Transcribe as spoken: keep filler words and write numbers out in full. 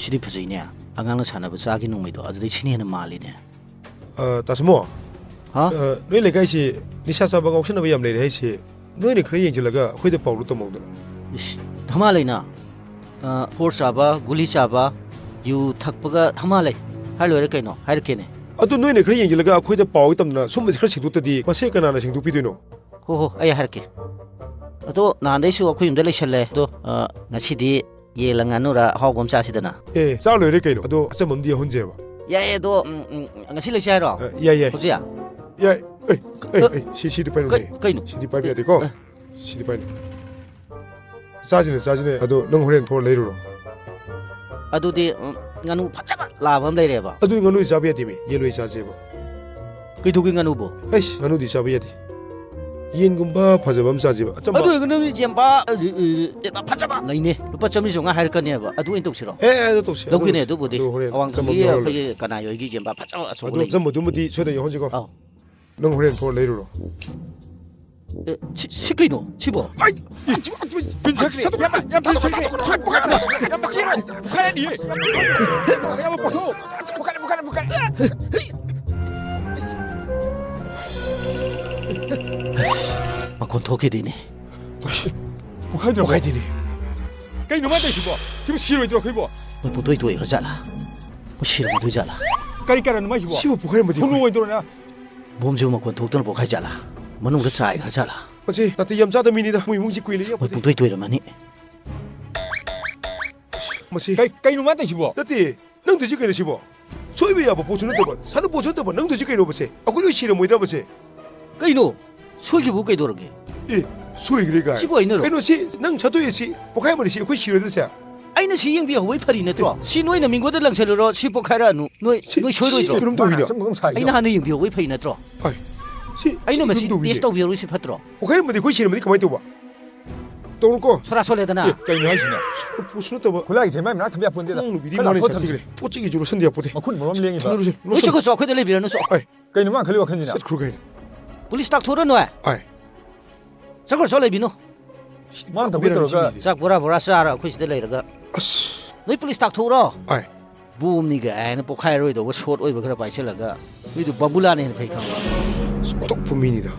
ꯁꯤꯗꯤ ꯐꯖꯩꯅꯦ꯫ ꯑꯉꯥꯡꯅ ꯁꯥꯟꯅꯕ ꯆꯥꯒꯤ ꯅꯣꯡꯃꯩꯗꯣ, ꯑꯗꯨꯗꯩ ꯁꯤꯅ ꯍꯦꯟꯅ ꯃꯥꯜꯂꯤꯅꯦ꯫ ꯑ, ꯇꯥꯁꯃꯣ꯫ ꯍꯥ? ꯑ, ꯅꯣꯏ ꯂꯩꯀꯥꯏꯁꯤ ꯅꯤꯁꯥ ꯆꯥꯕ ꯉꯥꯎꯁꯟꯅꯕ ꯌꯥꯝ ꯂꯩꯔꯦ ꯍꯥꯏꯁꯤ, ꯅꯣꯏꯅ ꯈꯔ ꯌꯦꯡꯁꯤꯜꯂꯒ ꯑꯩꯈꯣꯏꯗ ꯄꯥꯎꯗꯨ ꯇꯝꯍꯧꯗꯅ꯫ ꯏꯁ, ꯙꯃꯥ ꯂꯩꯅ꯫ ꯑ, ꯍꯣꯔ ꯆꯥꯕ, ꯒꯨꯂꯤ ꯆꯥꯕ, ꯌꯨ ꯊꯛꯄꯒ ꯙꯃꯥ ꯂꯩ꯫ ꯍꯥꯏ ꯂꯣꯏꯔꯦ ꯀꯩꯅꯣ, ꯍꯥꯏꯔꯛꯀꯦꯅꯦ꯫ ꯑꯗꯨ ꯅꯣꯏꯅ ꯈꯔ ꯌꯦꯡꯁꯤꯜꯂꯒ ꯑꯩꯈꯣꯏꯗ ꯄꯥꯎ ꯇꯝꯗꯅ ꯁꯨꯝꯕꯁꯤ ꯈꯔ ꯁꯦꯡꯗꯣꯛꯇꯗꯤ ꯃꯁꯦ ꯀꯅꯥꯅ ꯁꯦꯡꯗꯣꯛꯄꯤꯗꯣꯏꯅꯣ? ꯍꯣ ꯍꯣ, ꯑꯩ ꯍꯥꯏꯔꯛꯀꯦ꯫ ꯑꯗꯣ ꯅꯍꯥꯟꯗꯩꯁꯨ ꯑꯩꯈꯣꯏ ꯌꯨꯝꯗ ꯂꯩꯁꯜꯂꯦ꯫ ꯑꯗꯣ, ꯑ, ꯉꯁꯤꯗꯤ ꯌꯦꯟꯂ ꯉꯥꯅꯨꯔ ꯑꯍꯥꯎꯕ ꯑꯃ ꯆꯥꯁꯤꯗꯅ꯫ ꯑꯦ, ꯆꯥ ꯂꯣꯏꯔꯦ ꯀꯩꯅꯣ꯫ ꯑꯗꯣ ꯑꯆꯝꯕ ꯑꯃꯗꯤ ꯌꯥꯎꯍꯟꯁꯦꯕ꯫ ꯌꯥꯏꯌꯦ, ꯑꯗꯣ, ꯎꯝ, ꯎꯝ, ꯉꯁꯤ ꯂꯩꯁꯦ ꯍꯥꯏꯔꯣ? ꯑ, ꯌꯥꯏ, ꯌꯥꯏ꯫ ꯍꯧꯖꯤꯛ? ꯌꯥꯏ꯫ ꯑꯦ, ꯑꯦ, ꯑꯦ, ꯁꯤ, ꯁꯤꯗꯤ ꯄꯥꯏꯅꯨꯅꯦ꯫ ꯀꯩ-, ꯀꯩꯅꯣ? ꯁꯤꯗꯤ ꯄꯥꯏꯕ ꯌꯥꯗꯦꯀꯣ꯫ ꯑ꯫ ꯁꯤꯗꯤ ꯄꯥꯏꯅꯨ꯫ ꯆꯥꯁꯤꯅꯦ, ꯆꯥꯁꯤꯅꯦ꯫ ꯑꯗꯣ ꯅꯪ ꯍꯣꯔꯦꯟ ꯊꯣꯛꯑ ꯂꯩꯔꯨꯔꯣ꯫ ꯑꯗꯨꯗꯤ, ꯎꯝ, ꯉꯥꯅꯨ ꯐꯖꯕ ꯂꯥꯕ ꯑꯃ ꯂꯩꯔꯦꯕ꯫ ꯑꯗꯨꯗꯤ ꯉꯥꯅꯨꯗꯤ ꯆꯥꯕ ꯌꯥꯗꯦꯃꯤ꯫ ꯌꯦꯟ ꯑꯣꯏ ꯆꯥꯁꯦꯕ꯫ ꯀꯩꯗꯧꯒꯦ ꯉꯥꯅꯨꯕꯣ? ꯑꯩꯁ, ꯉꯥꯅꯨꯗꯤ ꯆꯥꯕ ꯌꯥꯗꯦ꯫ ꯌꯦꯟꯒꯨꯝꯕ ꯐꯖꯕ ꯑꯃ ꯆꯥꯁꯦꯕ꯫ ꯑꯆꯝꯕ ꯑꯗꯨ ꯑꯣꯏꯔꯒꯅ ꯌꯦꯟꯕ, ꯑ, ꯑ, ꯌꯦꯟꯕ ꯐꯖꯕ ꯂꯩꯅꯦ꯫ ꯂꯨꯄꯥ ꯆꯥꯝꯃꯔꯤ ꯆꯥꯝꯃꯉꯥ ꯍꯥꯏꯔꯛꯀꯅꯦꯕ꯫ ꯑꯗꯨ ꯑꯣꯏꯅ ꯇꯧꯁꯤꯔꯣ? ꯑꯦ, ꯑꯦ, ꯑꯗꯨ ꯇꯧꯁꯤ꯫ ꯑꯗꯨ ꯂꯧꯒꯦꯅꯦ, ꯇꯧꯁꯤ꯫ ꯑꯗꯨꯕꯨꯗꯤ꯫ ꯑꯗꯨ ꯍꯣꯔꯦꯟ ꯑꯋꯥꯡ ꯑꯆꯝꯕ ꯊꯪꯒꯤ ꯑꯃ ꯂꯧꯔ ꯑꯩꯈꯣꯏꯒꯤ ꯂꯣꯏꯔꯦ꯫ ꯀꯅꯥ ꯍꯣꯏꯒꯤ ꯌꯦꯟꯕ ꯐꯖꯕ ꯑꯆꯧꯕ ꯑꯗꯨ ꯂꯩ꯫ ꯑꯆꯝꯕꯗꯨꯃꯗꯤ ꯁꯣꯏꯗꯅ ꯌꯥꯎꯍꯟꯁꯤꯀꯣ꯫ ꯑꯥꯎ꯫ ꯅꯪ ꯍꯣꯔꯦꯟ ꯊꯣꯛꯑ ꯂꯩꯔꯨꯔꯣ꯫ ꯑꯦ, ꯁꯤ, ꯁꯤ ꯀꯩꯅꯣ? ꯁꯤꯕꯣ? ꯑꯩ, ꯄꯤꯟ ꯁꯛꯈ꯭ꯔꯦ꯫ ꯌꯥꯝ, ꯌꯥꯝ ꯄꯤꯟ ꯁꯛꯈ꯭ꯔꯦ꯫ ꯄꯨꯈꯥꯏꯔꯅꯤ꯫ ꯄꯨꯈꯥꯏꯔꯦ, ꯄꯨꯈꯥꯏꯔꯦ꯫ ꯃꯈꯣꯟ ꯊꯣꯛꯈꯤꯗꯦꯅꯦ꯫ ꯄꯨꯈꯥꯏꯗ꯭ꯔꯣ? ꯄꯨꯈꯥꯏꯗꯦꯅꯦ꯫ ꯀꯩꯅꯣ ꯃꯥ ꯇꯧꯏꯁꯤꯕꯣ? ꯁꯤꯕꯨ ꯁꯤꯔꯣꯏꯗ꯭ꯔꯣ ꯑꯩꯈꯣꯏꯕꯣ? ꯃꯣꯏ ꯄꯨꯡꯇꯣꯏ ꯇꯣꯏꯈ꯭ꯔ ꯖꯥꯠꯂꯥ? ꯃꯣꯏ ꯁꯤꯔꯝꯃꯗꯣꯏ ꯖꯥꯠꯂꯥ? ꯀꯔꯤ ꯀꯔꯟꯅꯣ ꯃꯥꯏꯁꯤꯕꯣ? ꯁꯤꯕꯨ ꯄꯨꯈꯥꯏꯔꯝꯃꯗꯤ ꯈꯨꯅꯨ ꯑꯩꯈꯣꯏ ꯑꯣꯏꯗ꯭ꯔꯣ ꯅꯪ? ꯕꯣꯝꯁꯤꯕꯨ ꯃꯈꯣꯟ ꯊꯣꯛꯇꯅ ꯄꯣꯛꯈꯥꯏ ꯖꯥꯠꯂꯥ? ꯃꯅꯨꯡꯗ ꯆꯥꯏꯈ꯭ꯔ ꯖꯥꯠꯂꯥ? ꯃꯁꯤ ꯅꯥꯇꯩ ꯌꯥꯝ ꯆꯥꯗꯕ ꯃꯤꯅꯤꯗ꯫ ꯃꯣꯏ ꯏꯃꯨꯡꯁꯤ ꯀꯨꯏꯅ ꯃꯣꯏ ꯌꯥꯄꯣꯠꯇꯦ꯫ ꯄꯨꯡꯇꯣꯏ ꯇꯣꯏꯔꯝꯃꯅꯤ꯫ ꯃꯁꯤ ꯀꯩ-, ꯀꯩꯅꯣ ꯃꯥ ꯇꯧꯏꯁꯤꯕꯣ? ꯅꯠꯇꯦ, ꯅꯪ ꯇꯧꯏꯁꯤ ꯀꯩꯅꯣ ꯁꯤꯕꯣ? ꯁꯣꯏꯕ ꯌꯥꯕ ꯄꯣꯠꯁꯨ ꯅꯠꯇꯕ, ꯁꯥꯟꯅ ꯄꯣꯠꯁꯨ ꯅꯠꯇꯕ, ꯅꯪ ꯇꯧꯏꯁꯤ ꯀꯩꯅꯣꯕ ꯁꯦ? ꯑꯩꯈꯣꯏ ꯂꯣꯏ ꯁꯤꯔꯝꯃꯣꯏꯗ꯭ꯔꯕ ꯁꯦ? ꯀꯩꯅꯣ? ꯁꯣꯏꯈꯤꯕꯕꯨ ꯀꯩꯗꯧꯔꯒꯦ? ꯑꯦ, ꯁꯣꯏꯈ꯭ꯔꯦ ꯀꯥꯏ? ꯁꯤꯕꯨ ꯑꯩꯅꯔꯣ? ꯀꯩꯅꯣ ꯁꯤ ꯅꯪ ꯁꯥꯠꯇꯣꯛꯑꯦ ꯁꯤ ꯄꯣꯛꯈꯥꯏꯔꯝꯃꯗꯤ ꯁꯤ ꯑꯩꯈꯣꯏ ꯁꯤꯔꯣꯏꯗ꯭ꯔ ꯁꯦ? ꯑꯩꯅ ꯁꯤ ꯌꯦꯡꯕꯤꯍꯧꯕꯩ ꯐꯔꯤ ꯅꯠꯇ꯭ꯔꯣ? ꯁꯤ ꯅꯣꯏꯅ ꯃꯤꯉꯣꯟꯗ ꯂꯪꯁꯜꯂꯨꯔꯣ, ꯁꯤ ꯄꯣꯛꯈꯥꯏꯔꯛꯑꯅꯨ꯫ ꯅꯣꯏ, ꯁꯤ, ꯅꯣꯏ ꯁꯤ ꯁꯣꯏꯔꯣꯏꯗ꯭ꯔꯣ? ꯀꯩꯅꯣꯝ ꯇꯧꯋꯤꯅ꯫ ꯁꯨꯝ ꯁꯥꯏꯁꯤꯕꯣ? ꯑꯩꯅ ꯍꯥꯟꯅ ꯌꯦꯡꯕꯤꯍꯧꯕꯩ ꯐꯩ ꯅꯠꯇ꯭ꯔꯣ? ꯍꯣꯏ꯫ ꯁꯤ, ꯑꯩꯅ ꯁꯤ ꯃꯁꯤ ꯀꯩꯅꯣꯝ ꯇꯧꯋꯤꯅꯦ꯫ ꯇꯦꯁ ꯇꯧꯕꯤꯍꯧꯔꯤꯁꯤ ꯐꯠꯇ꯭ꯔꯣ? ꯄꯣꯛꯈꯥꯏꯔꯝꯃꯗꯤ ꯑꯩꯈꯣꯏ ꯁꯤꯔꯝꯃꯗꯤ ꯀꯃꯥꯏꯅ ꯇꯧꯕ? ꯇꯧꯔꯣꯀꯣ꯫ ꯁꯣꯔꯥ ꯁꯣꯜꯂꯦꯗꯅ꯫ ꯑꯦ, ꯀꯩꯅꯣ ꯍꯥꯏꯁꯤꯅ? ꯄꯣꯠꯁꯨ ꯅꯠꯇꯕ꯫ ꯈꯨꯠꯂꯥꯏꯁꯦ ꯃꯥꯏ ꯃꯅꯥꯛ ꯊꯝꯕ ꯌꯥꯄꯣꯟꯇꯦꯗ꯫ ꯅꯪ ꯅꯨꯄꯤꯗꯤ ꯈꯔ ꯃꯥꯅ ꯂꯥꯞꯊꯣꯛ ꯊꯝꯁꯤ꯫ ꯆꯠꯈꯤꯈ꯭ꯔꯦ꯫ ꯄꯣꯠ ꯆꯩꯒꯤ ꯖꯨ ꯂꯣꯠꯁꯟꯗ ꯌꯥꯄꯣꯠꯇꯦ꯫ ꯃꯈꯨꯟ ꯃꯔꯣꯝ ꯂꯦꯡꯉꯤꯕ꯫ ꯊꯝꯂꯨꯔꯁꯤ, ꯂꯣꯏ ꯂꯣꯠꯁꯟ-, ꯆꯠꯈ꯭ꯔꯁꯨ ꯑꯩꯈꯣꯏꯗ ꯂꯩꯕꯤꯔꯅꯨꯁꯨ꯫ ꯑꯩ꯫ ꯀꯩꯅꯣ ꯃꯥꯅ ꯈꯜꯂꯤ ꯋꯥꯈꯜꯁꯤꯅ? ꯆꯠꯈ꯭ꯔꯣ ꯀꯩꯅꯣ꯫ ꯄꯨꯂꯤꯁ ꯇꯥꯛꯊꯣꯛꯔꯅꯨ꯫ ꯑꯩ꯫ ꯆꯠꯈ꯭ꯔꯁꯨ ꯂꯩꯕꯤꯅꯨ꯫ ꯃꯥꯅ ꯇꯧꯒꯦ ꯕꯤꯔꯥꯅꯤ ꯇꯧꯔꯒ꯫ ꯁꯤꯅꯤꯁꯦ꯫ ꯆꯥꯛ ꯕꯣꯔꯥ ꯕꯣꯔꯥ ꯆꯥꯔ ꯑꯩꯈꯣꯏ ꯁꯤꯗ ꯂꯩꯔꯒ꯫ ꯑꯁ꯫ ꯅꯣꯏ ꯄꯨꯂꯤꯁ ꯇꯥꯛꯊꯣꯛꯎꯔꯣ꯫ ꯑꯥꯏ꯫ ꯕꯣꯝꯅꯤ ꯀꯥꯏꯅ ꯄꯣꯛꯈꯥꯏꯔꯣꯏꯗꯧꯕ ꯁꯣꯔꯠ ꯑꯣꯏꯕ ꯈꯔ ꯄꯥꯏꯁꯤꯜꯂꯒ, ꯅꯣꯏꯗꯨ ꯕꯝꯕꯨꯂꯥꯅ ꯍꯦꯟꯅ ꯐꯩ ꯈꯪꯕ꯭ꯔꯥ? ꯑꯁ, ꯑꯣꯟꯊꯣꯛꯄ ꯃꯤꯅꯤꯗ꯫